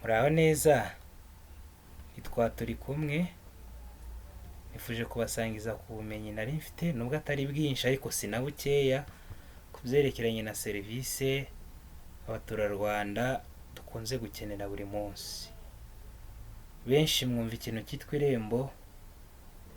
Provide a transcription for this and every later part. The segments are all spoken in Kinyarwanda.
Muraho neza, nitwa Turikumwe, nifuje kubasangiza ku bumenyi nari mfite nubwo atari bwinshi ariko si na bukeya, ku byerekeranye na serivisi abaturarwanda dukunze gukenera buri munsi. Benshi mwumva ikintu cyitwa Irembo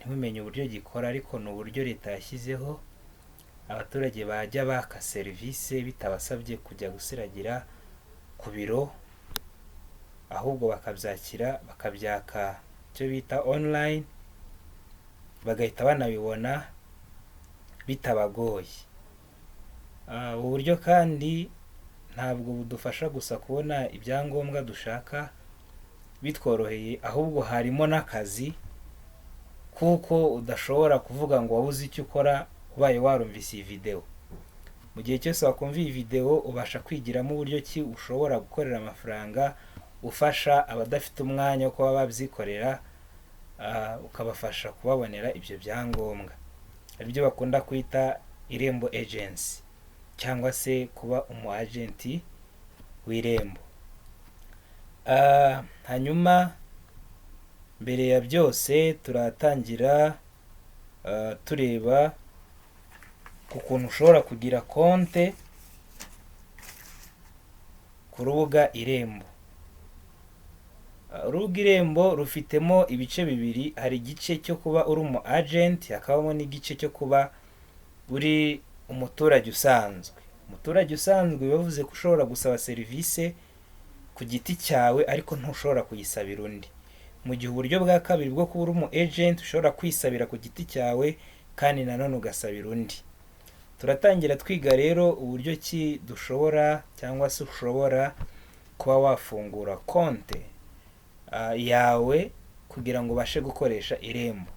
ntimumenye uburyo gikora, ariko ni uburyo leta yashyizeho abaturage bajya baka serivisi bitabasabye kujya gusiragira ku biro, ahubwo bakabyakira bakabyaka icyo bita online, bagahita banabibona bitabagoye. Ubu buryo kandi ntabwo budufasha gusa kubona ibyangombwa dushaka bitworoheye, ahubwo harimo n'akazi, kuko udashobora kuvuga ngo wabuze icyo ukora ubaye warumvise iyi videwo. Mu gihe cyose wakumva iyi videwo, ubasha kwigiramo uburyo ki ushobora gukorera amafaranga ufasha abadafite umwanya wo kuba babyikorera, ukabafasha kubabonera ibyo byangombwa. Aribyo bakunda kwita Irembo Agency cyangwa se kuba umu agent w'Irembo. Hanyuma mbere ya byose turatangira tureba ku kuntu ushobora kugira konte ku rubuga Irembo. Urubuga Irembo rufitemo ibice bibiri: hari igice cyo kuba uri umu agent, hakabamo n'igice cyo kuba uri umuturage usanzwe. Umuturage usanzwe bivuze ko ushobora gusaba serivisi ku giti cyawe, ariko ntushobora kuyisabira undi. Mu gihe uburyo bwa kabiri bwo kuba uri umu agent, ushobora kwisabira ku giti cyawe kandi nanone ugasabira undi. Turatangira twiga rero uburyo ki dushobora cyangwa se ushobora kuba wafungura konte yawe kugira ngo ubashe gukoresha Irembo.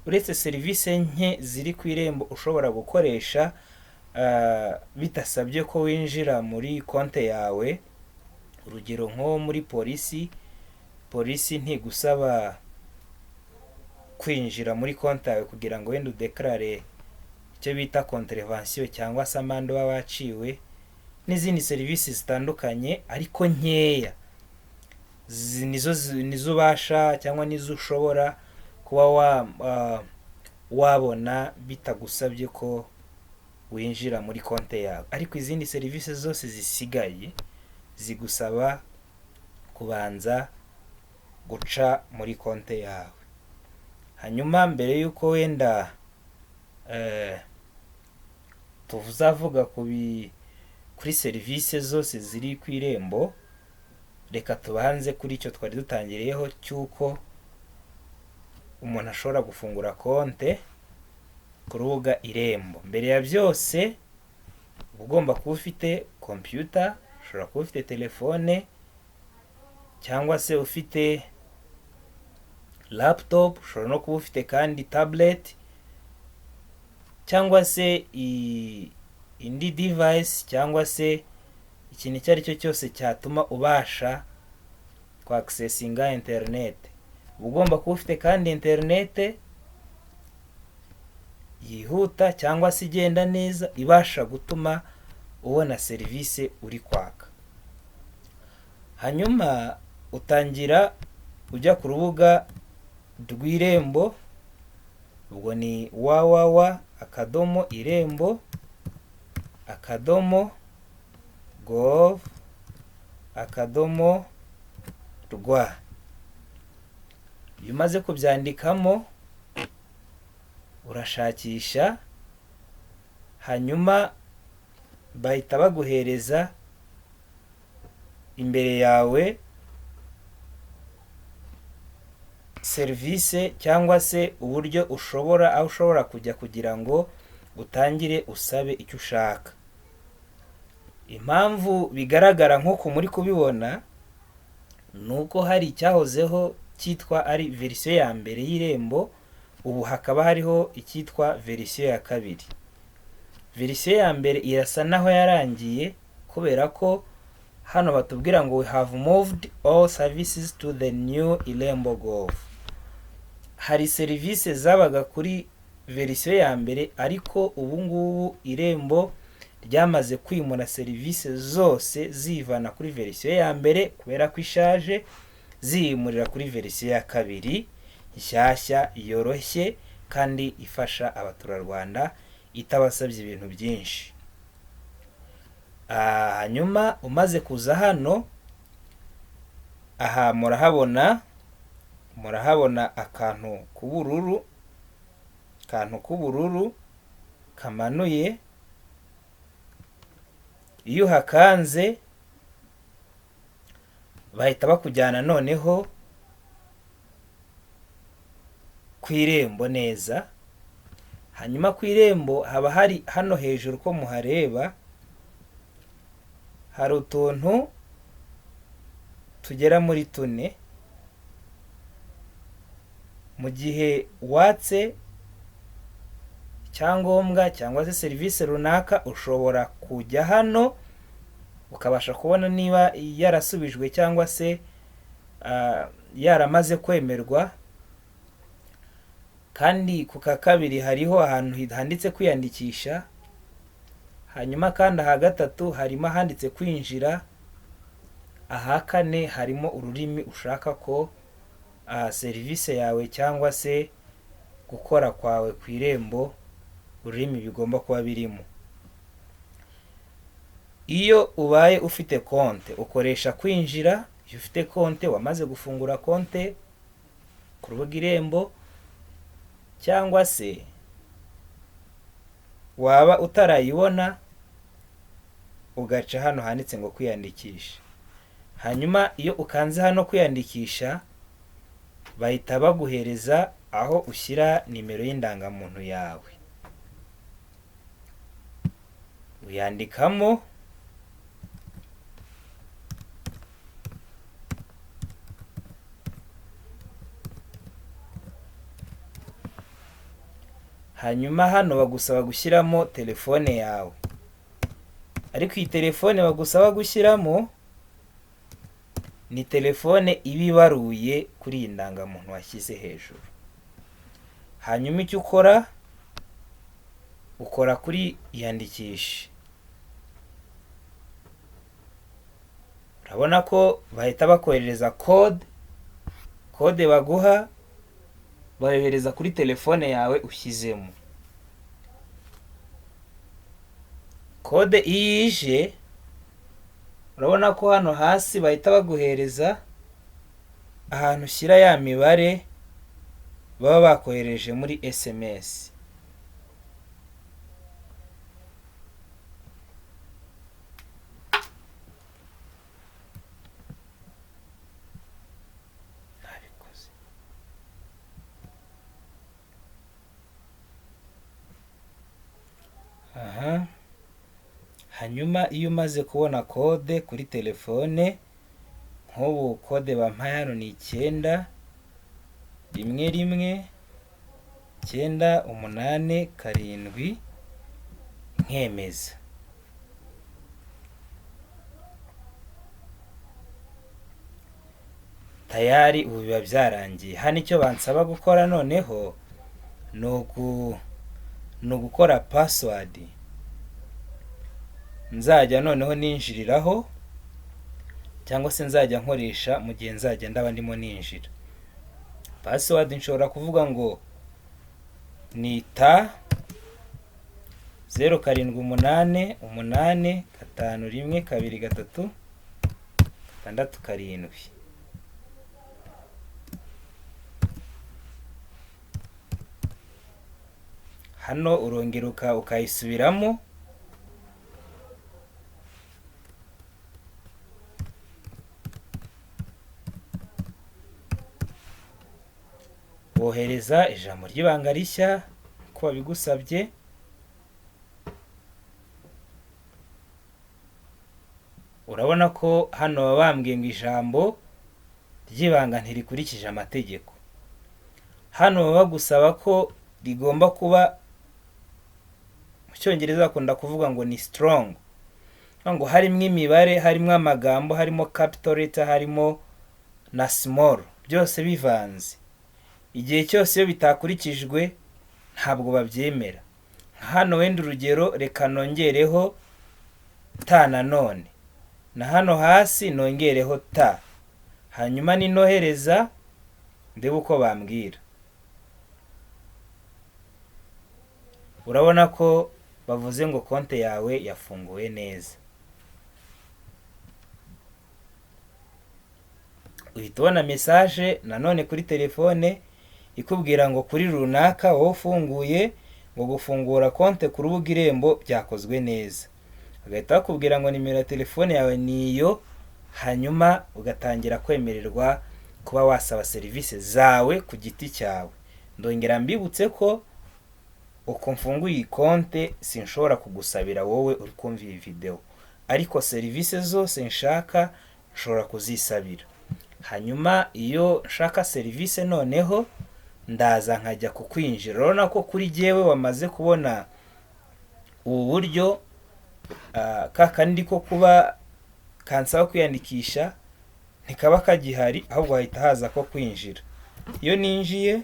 Uretse serivisi nke ziri ku Irembo ushobora gukoresha bidasabye ko winjira muri konte yawe, urugero nko muri polisi, polisi ntigusaba kwinjira muri konti yawe kugira ngo wenda udeclare icyo bita contravention cyangwa se amande uba waciwe, n'izindi serivisi zitandukanye ariko nkeya nizo ubasha cyangwa nizo ushobora kuba wabona bitagusabye ko winjira muri konti yawe, ariko izindi serivisi zose zisigaye zigusaba kubanza guca muri konti yawe. Hanyuma mbere y'uko wenda tuzavuga kuri serivisi zose ziri ku Irembo, reka tubanze kuri icyo twari dutangiriyeho cy'uko umuntu ashobora gufungura konte ku rubuga Irembo. Mbere ya byose uba ugomba kuba ufite kompiyuta, ushobora kuba ufite telefone cyangwa se ufite laptop, ushobora no kuba ufite kandi tablet cyangwa se indi device, cyangwa se ikintu icyo ari cyo cyose cyatuma ubasha kwaccessinga interineti. Uba ugomba kuba ufite kandi interineti yihuta cyangwa se igenda neza, ibasha gutuma ubona serivisi uri kwaka. Hanyuma utangira ujya ku rubuga rw'Irembo, ubwo ni www.irembo.gov.rw. Iyo umaze kubyandikamo urashakisha, hanyuma bahita baguhereza imbere yawe serivisi cyangwa se uburyo ushobora, aho ushobora kujya kugira ngo utangire usabe icyo ushaka. Impamvu bigaragara nk'uku muri kubibona ni uko hari icyahozeho cyitwa ari verisiyo ya mbere y'Irembo, ubu hakaba hariho icyitwa verisiyo ya kabiri. Verisiyo ya mbere irasa naho yarangiye, kubera ko hano batubwira ngo "We have moved all services to the new Irembo Gov." Hari serivisi zabaga kuri verisiyo ya mbere, ariko ubu ngubu Irembo Ryamaze kwimura serivisi zose, zivana kuri verisiyo ya mbere kubera ko ishaje, ziyimurira kuri verisiyo ya kabiri nshyashya, yoroshye kandi ifasha abaturarwanda, itabasabye ibintu byinshi. Hanyuma umaze kuza hano, aha murahabona akantu k'ubururu kamanuye. Iyo uhakanze bahita bakujyana noneho ku Irembo neza. Hanyuma ku Irembo haba hari hano hejuru, ko muhareba, hari utuntu tugera muri tune. Mu gihe watse icyangombwa cyangwa se serivisi runaka, ushobora kujya hano ukabasha kubona niba yarasubijwe cyangwa se yaramaze kwemerwa. Kandi ku ka kabiri hariho ahantu handitse kwiyandikisha. Hanyuma kandi aha gatatu harimo ahanditse kwinjira. Aha kane harimo ururimi ushaka ko serivisi yawe cyangwa se gukora kwawe ku Irembo, ururimi bigomba kuba birimo. Iyo ubaye ufite konte, ukoresha kwinjira. Iyo ufite konte, wamaze gufungura konte ku rubuga Irembo, cyangwa se waba utarayibona, ugaca hano handitse ngo kwiyandikisha. Hanyuma iyo ukanze hano kwiyandikisha, bahita baguhereza aho ushyira nimero y'indangamuntu yawe, uyandikamo. Hanyuma hano bagusaba gushyiramo telefone yawe, ariko iyi telefone bagusaba gushyiramo ni telefone iba ibaruye kuri iyi ndangamuntu washyize hejuru. Hanyuma icyo ukora, ukora kuri iyandikishe. Urabona ko bahita bakoherereza kode. Kode baguha bayohereza kuri telefone yawe ushyizemo. Kode iyo ije, urabona ko hano hasi bahita baguhereza ahantu ushyira ya mibare baba bakohereje muri SMS. Nabikoze. Aha, hanyuma iyo umaze kubona kode kuri telefone, nk'ubu kode bampaye hano ni 9111987, nkemeza. Tayari ubu biba byarangiye. Hano icyo bansaba gukora noneho ni ugukora password nzajya noneho ninjiriraho, cyangwa se nzajya nkoresha mu gihe nzajya ndaba ndimo ninjira. Password nshobora kuvuga ngo ni T0788512367. Hano urongera ukayisubiramo. Wohereza ijambo ry'ibanga rishya uko babigusabye. Urabona ko hano baba bambwiye ngo ijambo ry'ibanga ntirikurikije amategeko. Hano baba bagusaba ko rigomba kuba, mu Cyongereza bakunda kuvuga ngo ni strong, ngo harimo imibare, harimo amagambo, harimo capital letter, harimo na small, byose bivanze. Igihe cyose iyo bitakurikijwe ntabwo babyemera. Hano wenda urugero, reka nongereho T nanone, na hano hasi nongereho T, hanyuma ninohereza ndebe uko bambwira. Urabona ko bavuze ngo konti yawe yafunguwe neza. Uhita ubona message nanone kuri telefone ikubwira ngo kuri runaka wowe ufunguye, ngo gufungura konti ku rubuga Irembo byakozwe neza. Bagahita bakubwira ngo nimero ya telefone yawe ni iyo, hanyuma ugatangira kwemererwa kuba wasaba serivisi zawe ku giti cyawe. Ndongera mbibutse ko uko mfunguye iyi konti sinshobora kugusabira wowe uri kumva iyi videwo, ariko serivisi zose nshaka nshobora kuzisabira. Hanyuma iyo nshaka serivisi noneho ndaza nkajya kukwinjira. Urabona ko kuri jyewe wamaze kubona ubu buryo, ka kandi ko kuba kansaba kwiyandikisha ntikaba kagihari, ahubwo hahita haza ko kwinjira. Iyo ninjiye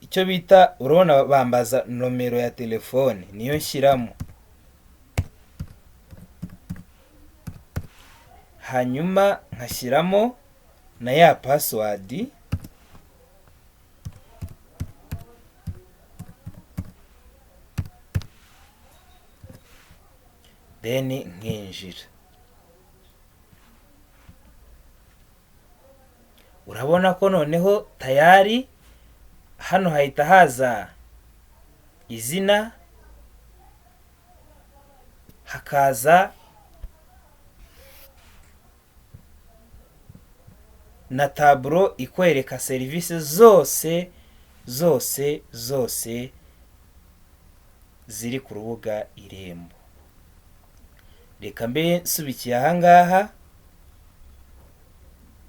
icyo bita, urabona bambaza nomero ya telefone, niyo nshyiramo, hanyuma nkashyiramo na ya password, then nkinjira. Urabona ko noneho tayari hano hahita haza izina, hakaza na taburo ikwereka serivisi zose zose zose ziri ku rubuga Irembo. Reka mbe nsubikiye ahangaha,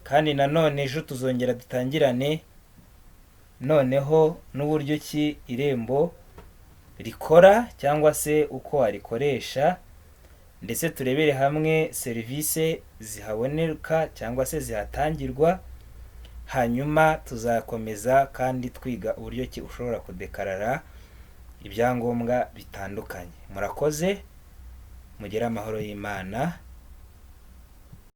kandi nanone ejo tuzongera dutangirane noneho n'uburyo ki Irembo rikora cyangwa se uko warikoresha, ndetse turebere hamwe serivisi zihaboneka cyangwa se zihatangirwa. Hanyuma tuzakomeza kandi twiga uburyo ki ushobora kudekarara ibyangombwa bitandukanye. Murakoze, mugire amahoro y'Imana.